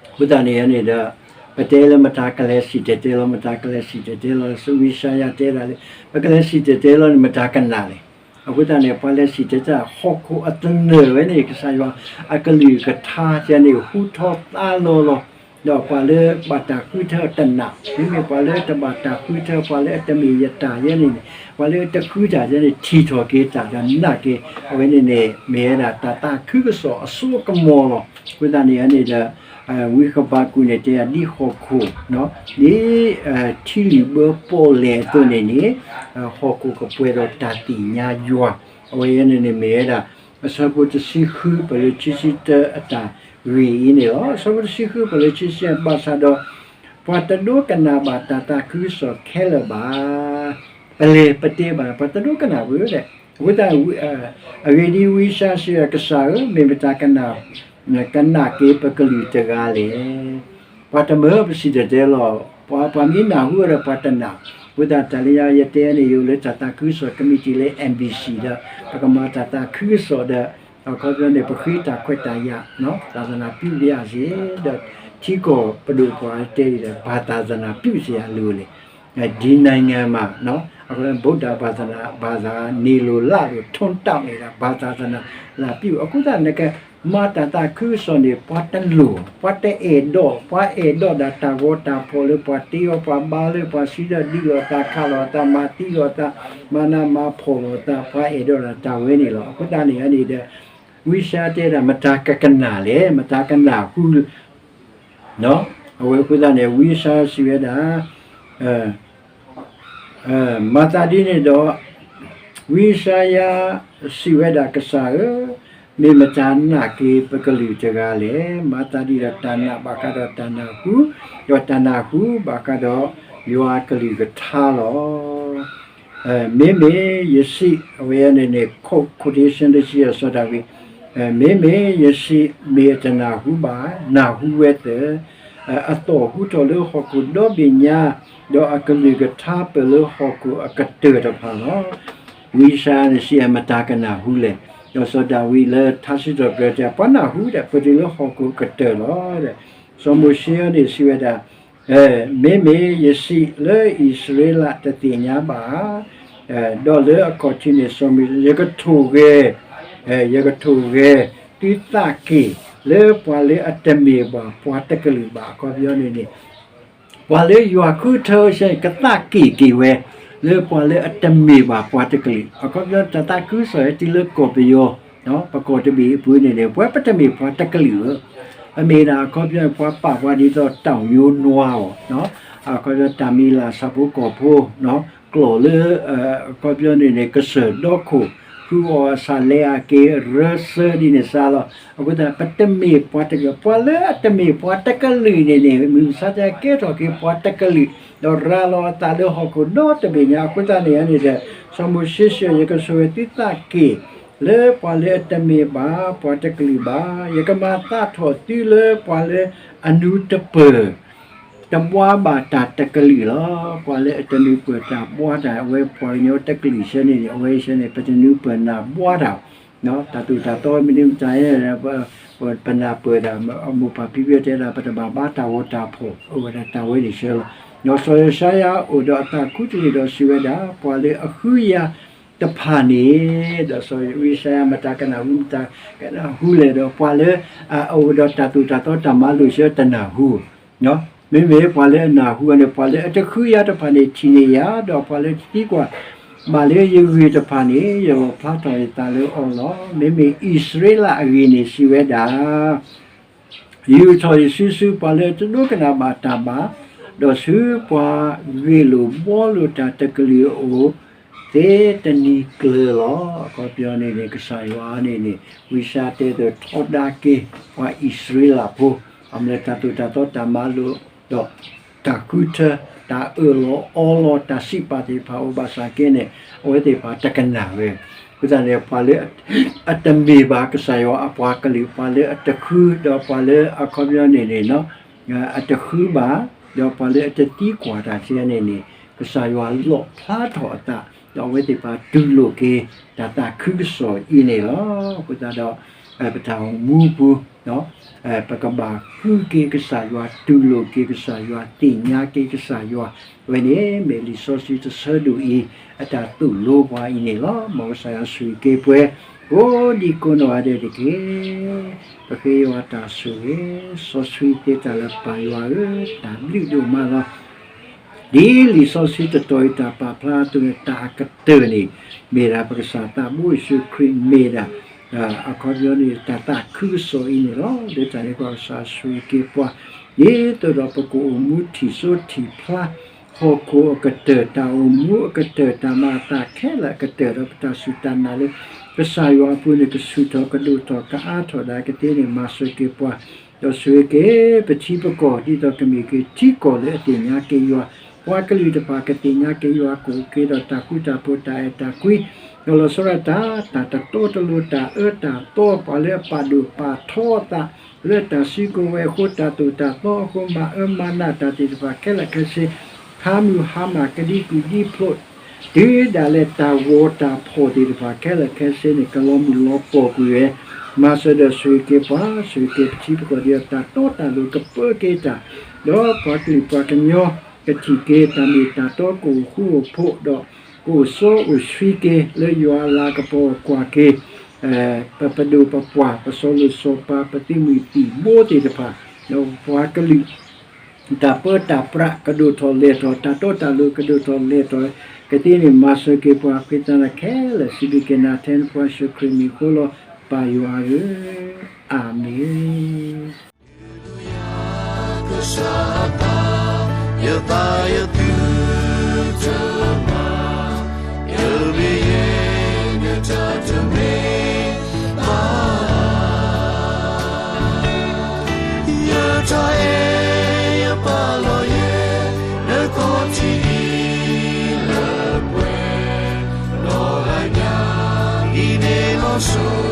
အဃိသတးန့ၣ်န့ၣ်ဒီး ပတဲလၢမတၤကလဲၤစံၣ်တဲၤတဲလီၤ မတၤကလဲၤစံၣ်တဲၤတဲလီၤ စီၤဝံယၡါယၤတဲဒၣ်လၢ ပကလဲၤစံၣ်တဲၤတဲလီၤန့ၣ် မတၤကနၣ်လဲၣ်. အဃိသတးန့ၣ် ပှၤလဲၤစံၣ်တဲၤတဲလီၤ ဟီၣ်ခိၣ်အသနၢၣ်ဝဲန့ၣ် ကစၢ်ယွၤအကလုၢ်ကထါယဲန့ၣ် ဟူထီၣ်သါလီၤလီၤ ဒီးပှၤလၢဘၣ်တၢ်ဃုထၢတနာ် မ့မ့ၢ်ပှၤလၢတဘၣ်တၢ်ဃုထၢ ပှၤလၢအတမ့ၢ်ယတၢ်ယဲန့ၣ်န့ၣ် ပှၤလၢတဃုတၢ်ယဲန့ၣ် ထံၣ်ထီၣ်က့ၤတၢ်ဒီးနာ်က့ၤ အဝဲန့ၣ်န့ၣ် မ့ၢ်ဝဲဒၣ်တၢ်သးခုကစီၣ်အစိအကမီၤလီၤ. အဃိသတးန့ၣ်န့ၣ်ဒီး ဝံဃဘးကူာ်န့ၣ်တဲဒၣ်ဒ်ဟီၣ်ခိၣ် ဒ် ထံလုၣ်ဘၢပီၣ်လဲၣ်အသိးန့ၣ်န့ၣ် ဟီၣ်ခိၣ်ကပှဲၤဒီးတၢ်သ့ၣ်ညါယွၤ အဝဲန့ၣ်န့ၣ်မ့ၢ်ဝဲဒၣ် အဆၢဖိတဆံဃု ပလၢခံဆံတၢအတၢ်ဂ့ၢ်အံၤန့ၣ်လီၤ. အဆၢဖိတဆံဃု ပလၢခံဆံတၢ ဘၣ်ဆၣ်ဒီး ပှၤတဒိကနၣ်ဘၣ်တၢ်သးခုကစီၣ်ခဲလၢာ်ဘၣ်. ပလဲၤပတဲဘၣ် ပှၤတဒိကနၣ်ဝဲဒၣ်. အဃိသတး အဂ့ၢ်ဒ်အံၤ ဝံယၡါယၤစံးဝဲဒၣ်, ကစၢ်ဧၢ, မ့ၢ်မတၤကနၣ်က့ၤပကလုၢ်တဂၤလဲၣ်. ပှၤတမၢပစံၣ်တဲၤတဲလီၤ. ပှၤ ပှၤမ့ၢ်နၢ်ဟူဒီးပှၤတနာ်. အဃိသတး တၢ်လၢညါယတဲန့ၣ် ယအိၣ်လၢတၢ်သးခုကစီၣ်ကမံးတံာ်လၢ M B C ဒီး ပကမၤတၢ်သးခုကစီၣ်ဒီး အခီပညီန့ၣ် ပဃ့တၢ်ခွဲးတၢ်ယာ် သာသနာပြုပါစေ ဒီး ထံကီၢ်ပဒိၣ်ပှၤတဲဒ်လဲၣ် ဘာသာစကားပြုစရာလိုတယ်. ဒီနိုင်ငံမှာ ဗုဒ္ဓဘာသာ ဘာသာနေလို့လားလို့ ထွန်းတောက်နေတာ ဘာသာစကားလာပြု အဃိသတး နကမၤတၢ်သးခုကစီၣ်န့ၣ် ပှၤတလိၣ် ပှၤတအဲၣ်ဒိး ပှၤအဲၣ်ဒိးဒၣ်တၢ်ဂီၤတၢ်ဖီၣ်လၢပှၤတ့အီၤ ပှၤဘါလၢပှၤစံးဒီးဒုးလိာ်သးခးလိာ်သး မၤသံလိာ်သး မၤနးမၤဖှီၣ်လိာ်သး ပှၤအဲၣ်ဒိးဒၣ်တၢ်ဝဲန့ၣ်လီၤ. အဃိသတးန့ၣ်န့ၣ်ဒီး ဝံယၡါယၤတဲဒၣ် မတၤကကနၣ်လဲၣ် မတၤကနၢ်ဟူ အဝဲအဃိသတးန့ၣ် ဝံယၡါယၤစံးဝဲဒၣ် မၤသးဒ်န့ၣ်ဒီး ဝံယၡါယၤစံးဝဲဒၣ် ကစၢ်ဧၢ, မ့ၢ်မတၤနာ်က့ၤပကလုၢ်တဂၤလဲၣ်. မၤသးဒ်ဒီးတၢ်နာ်ဘၣ်ဃးဒီးတၢ်နၢ်ဟူ, ဒီးတၢ်နၢ်ဟူဘၣ်ဃးဒီးယွၤအကလုၢ်ကထါလီၤ. မ့မ့ၢ်ယစံး, အဝဲန့ၣ်န့ၣ် quotation လၢစံးစီၤဒၤဝံး, မ့မ့ၢ်ယစံး မ့ၢ်အတနၢ်ဟူဘၣ်, နၢ်ဟူဝဲသ့ၣ်, အသီၣ်ဟူထီၣ်လၢဟီၣ်ခိၣ်ဒီဘ့ၣ်ညါ, ဒီးအကလုၢ်ကထါပၢၢ်လၢဟီၣ်ခိၣ်အကတၢၢ်တဖၣ်လီၤ. ဝံယၡါယၤန့ၣ်စံး မတၤကနၢ်ဟူလဲၣ်. ဒီးစီၤဒၤဝံးလၢထါစံးထီၣ်ပတြၢၤတဲ ပှၤနၢ်ဟူဒီး ပၢၢ်တုၤလၢဟီၣ်ခိၣ်ကတၢၢ်လီၤ. စီၤမိၤၡ့န့ၣ်စံးဝဲဒၣ် မ့မ့ၢ်ယစံးလၢအံၣ်စရ့လးတသ့ၣ်ညါဘၣ်ဧါ, ဒီးလၢအခီၣ်ထံးန့ၣ် စီၤမိၤၡ့ ယကထိၣ်ဂဲၤ, ယကထိၣ်ဂဲၤသုသးက့ၢ်လၢပှၤလၢအတမ့ၢ်ဘၣ်ပှၤတကလုာ်ဘၣ်. အခီပညီန့ၣ်န့ၣ် ပှၤလၢယွၤဃုထၢဆၢန့ၣ် ကသးက့ၢ်က့ၤဝဲ လၢပှၤလၢအတမ့ၢ်ဘၣ်ပှၤတကလုာ်. အခီပညီတၢ်သးခုကစီၣ်ဟဲတုၤလၢကီၢ်ပယီၤ, ပကီၢ်တဘ့ၣ်အပူၤန့ၣ်န့ၣ် ပဝဲပတမ့ၢ်ပှၤတကလုာ်ဧၢ, ပမ့ၢ်ဒၣ်အခီပညီန့ၣ် ပှၤပာ်ပှၤဒ်သိးတၢ်ယိနွါအီၤ, အခီပညီတၢ်မံၤလၢ်ဆၣ်ဖိကီၢ်ဖိ ကျိာ်လၢ အခီပညီန့ၣ်န့ၣ် ကစၢၢ်ဒီခိၣ် ဃုအီၣ်အဆၣ်လဲအက့ၤ ရၢစၢဒ်န့ၣ်စါလီၤ. အဃိသတး ပတမ့ၢ်ပှၤတကလုာ်, ပှၤလၢအတမ့ၢ်ပှၤတကလုာ်န့ၣ်န့ၣ် မုၢ်မဆါတကဲထီၣ်က့ၤပှၤတကလုာ်, ဒီးရၤလီၤအသးလၢဟီၣ်ခိၣ်ဒီတဘ့ၣ်ညါ. အဃိသတးန့ၣ်န့ၣ်ဒီး စီၤမိၤၡ့စံး ယကထိၣ်ဂဲၤသုသးက့ၢ် လၢပှၤလၢအတမ့ၢ်ဘၣ်ပှၤတကလုာ်ဘၣ်. ယကမၤသးထီၣ်သုလၢပှၤလၢအနုာ်တပၢၢ် တဘှါဘၣ်တၢ်တကလုာ်လီၤ. ပှၤလၢအတနုာ်ပၢၢ်တၢ်ဘှါတၢ် အဝဲပှၤကညီတကလုာ်ဆၢန့ၣ်န့ၣ် အဝဲဆၢန့ၣ် ပတနုာ်ပၢၢ်နၢ်ဘှါတၢ်, တၢ်သိၣ်တၢ်သီမနုၤမတၤ ပနၢ်ပၢၢ်တၢ် မိၢ်ပၢ်ဖံဖုတဲဒၣ် ပတဘၣ်ဘါတၢ်ဂီၤတၢ်ဖီၣ် အိၣ်ဝဲဒၣ်တၢ်ဝဲန့ၣ်ဆၢလီၤ. ဒီးစီၤယၡါယၤအိၣ်ဒီးအသးခူတလ့ၢ်ဒီးစံးဝဲဒၣ် ပှၤလၢအဃုယၤတဖၣ်န့ၣ်, ဒီးစီၤယၡါယၤ မတၤကနၢ်ဟူ မတၤကနၢ်ဟူလဲၣ်ဒီး ပှၤလၢအအိၣ်ဒီးတၢ်သိၣ်တၢ်သီတၢ်မၤလိာ်ဆၢတနၢ်ဟူ မ့မ့ၢ်ပှၤလၢအနၢ်ဟူအီၤန့ၣ် ပှၤလၢအတဃုယၤတဖၣ်န့ၣ်ထံၣ်န့ၢ်ယၤ, ဒီးပှၤလၢတသံကွၢ်ဘၣ်လၢယဂ့ၢ်တဖၣ်န့ၣ် ယလီၣ်ဖျါထီၣ်ယသးလၢအီၤလီၤ. မ့မ့ၢ်အံၣ်စရ့လးအဂ့ၢ်န့ၣ်စံးဝဲဒၣ် ယုၢ်ထီၣ်ယစုဆူပှၤလၢတဒိကနၣ်ဘၣ်တၢ်ဘၣ်, ဒီးဆူပှၤဂ့ၢ်လိာ်ဘှီလိာ်တၢ်တကလုာ်အအိၣ် သ့တနံၤကျၢၤလီၤ. အခီပညီန့ၣ်န့ၣ် ကစၢ်ယွၤန့ၣ်န့ၣ် ဝံသးစူၤထီဒါက့ၤ ပှၤအံၣ်စရ့လးဖိ, အမ့ၢ်လၢတၢ်သိၣ်တၢ်သီတၢ်မၤလိာ် ဒီးတၢ်ဃုထၢ တၢ်အၢၣ်လီၤအီလီၤ တၢ်စံးပာ်သ့ၣ်တဖၣ်အိၣ်ဘၣ်ဆၣ်က့န့ၣ် အဝဲသ့ၣ်တဖၣ်တကနၣ်ဝဲ. အဃိသတးန့ၣ် ပှၤလၢအတမ့ၢ်ဘၣ်ကစၢ်ယွၤအပှၤကလုာ် ပှၤလၢအတဃု ဒီးပှၤလၢအခီပညီန့ၣ်န့ၣ် အတဃုဘၣ်, ဒီးပှၤလၢအတသံကွၢ်တၢ်ကဲန့ၣ်န့ၣ် ကစၢ်ယွၤလီၣ်ဖျါထီၣ်အသး ဒီးအဝဲသ့ၣ်တဖၣ်တူၢ်လိာ်က့ၤ တၢ်သးခုကစီၣ်အံၤန့ၣ်လီၤ. အဃိသတးဒီး ပတၢ်အိၣ်မူပူၤ ပကဘၣ်ဃုက့ၤကစၢ်ယွၤ တူၢ်လိာ်က့ၤကစၢ်ယွၤ သ့ၣ်ညါက့ၤကစၢ်ယွၤ အဝဲန့ၣ်မ့ၢ်လံာ်စီဆှံတဆၢဒိၣ်အံၤ အတၢ်သိၣ်လိပှၤအံၤန့ၣ်လီၤ. မ်ကစၢ်ယွၤဆိၣ်ဂ့ၤက့ၤပှၤ ကိးဒံကိးနီၢ်ဂၤဒဲးတက့ၢ်. ပဃ့ယွၤတၢ်ဆိၣ်ဂ့ၤ စီဆှံသ့တၢ်လၢပၢ်ယွၤဧၢ, တၢ်ဘျုးဒိၣ်မးလီၤ. ဒ်လံာ်စီဆှံတတီၤအံၤ တၢ်ပာ်ဖျါအသိးန့ၣ် တၢ်အကတၢၢ်န့ၣ် မ့ၢ်ဒၣ်ပကစၢ်သးဘိယ့ၣ်ၡူးခရံာ် မ့ၢ်ဒၣ် အခီပညီန့ၣ် တၢ်သးခုကစီၣ်အံၤန့ၣ်လီၤ. လၢတၢ်န့ၣ်အဃိ ကစၢ်ဆိၣ်ဂ့ၤက့ၤပှၤ ဒ်သိးဒီးပကအိၣ်မူထံၣ်စိထံၣ်ဖျါ ဟီၣ်ခိၣ်အကတၢၢ် တၢ်အိၣ်မူအကတၢၢ် တၢ်မၤအသးခဲလၢာ်အကတၢၢ် ဒီးပတၢ်စူၢ်တၢ်နာ်လၢ ကစၢ်ယွၤအပူၤန့ၣ် ကဆူၣ်ထီၣ်ကဒိၣ်ထီၣ် ကအါထီၣ်ဒၣ်ကသ့န့ၣ် မၤစၢၤက့ၤပှၤ ဒီးဆိၣ်ဂ့ၤက့ၤပထံပကီၢ် ဒ်သိးကမ့ၢ်က့ၤထံကီၢ်လၢအသ့ၣ်ညါက့ၤယွၤ, ပှၤကလုာ်တဖၣ်ကသ့ၣ်ညါက့ၤယွၤ ကအိၣ်က့ၤဒီးတၢ်ဃူတၢ်ဖိး တၢ်အဲၣ်တၢ်ကွံ, ဒီးလီၤဆီဒၣ်တၢ် တၢ်တတီတလိၤ တၢ်အၢတၢ်သီ ပှၤလၢအပာ်ဒိၣ်ပာ်ထီအသး လၢတၢ်စုကဝဲၤအဃိ တၢ်သိၣ်တၢ်သီအဃိ မၤအၢမၤနးတၢ်သ့ၣ်တဖၣ်ခဲလၢာ်ခဲဆ့ ဟါမုၢ်ဟါမၢ် ကဒံကွံာ်ဒံဖျိး တုၤဒၣ်လဲာ်တၢ်ဂီၤတၢ်ဖီၣ်သ့ၣ်တဖၣ်ခဲလၢာ်ခဲဆ့န့ၣ် ကလီၤမုၢ်လီၤပှီၢ်ကွံာ်ဝဲ, မၤစၢၤဒီးဆိၣ်ဂ့ၤက့ၤပှၤ ဆိၣ်ဂ့ၤက့ၤပထံပကီၢ် ဒ်သိးတၢ်တီတၢ်လိၤကပၢက့ၤတၢ်, ဒီးပှၤကလုာ်ပှၤကညီ ကထံၣ်က့ၤတၢ်မ့ၢ်တၢ်တီ ကအိၣ်ဃူအိၣ်ဖိးဒီး ကအိၣ်စီအိၣ်ဆှံက့ၤ လၢယွၤအလၤကပီၤကွၢ်က့ၤ ပပဒိၣ်ပပှၢ် ပစီၤလိၣ်စီၤပၤ ပသုးမုၢ်သံၣ်ဘိသ့ၣ်တဖၣ် ဒီးပှၤကလုာ် တၢ်ပၢတၢ်ပြး ကဒိၣ်ထီၣ်လဲၢ်ထီၣ် တၢ်တီတၢ်လိၤ ကဒိၣ်ထီၣ်လဲၢ်ထီၣ်ကသ့န့ၣ် မၤစၢၤက့ၤပှၤ ဃ့သးနၤခဲလၢာ် စံးဘျုးက့ၤနၤထဲနဖိယ့ၣ်ၡူးခရံာ်မံၤအဃိလီၤ ပၢ်ယွၤဧၢ, အၤမ့ၣ်. ယသးယသုတမၤ, ယမ့ၢ်ယဲနတၢ်တမ့ၢ်ဘၣ်, ယတၢ်အဲၣ်ယပာ်လီၤယဲ နခီၣ်ထံးအံၤလၢပှဲၤ, ဒီးလၢညါအံၤန့ၣ်လီၤစိၤ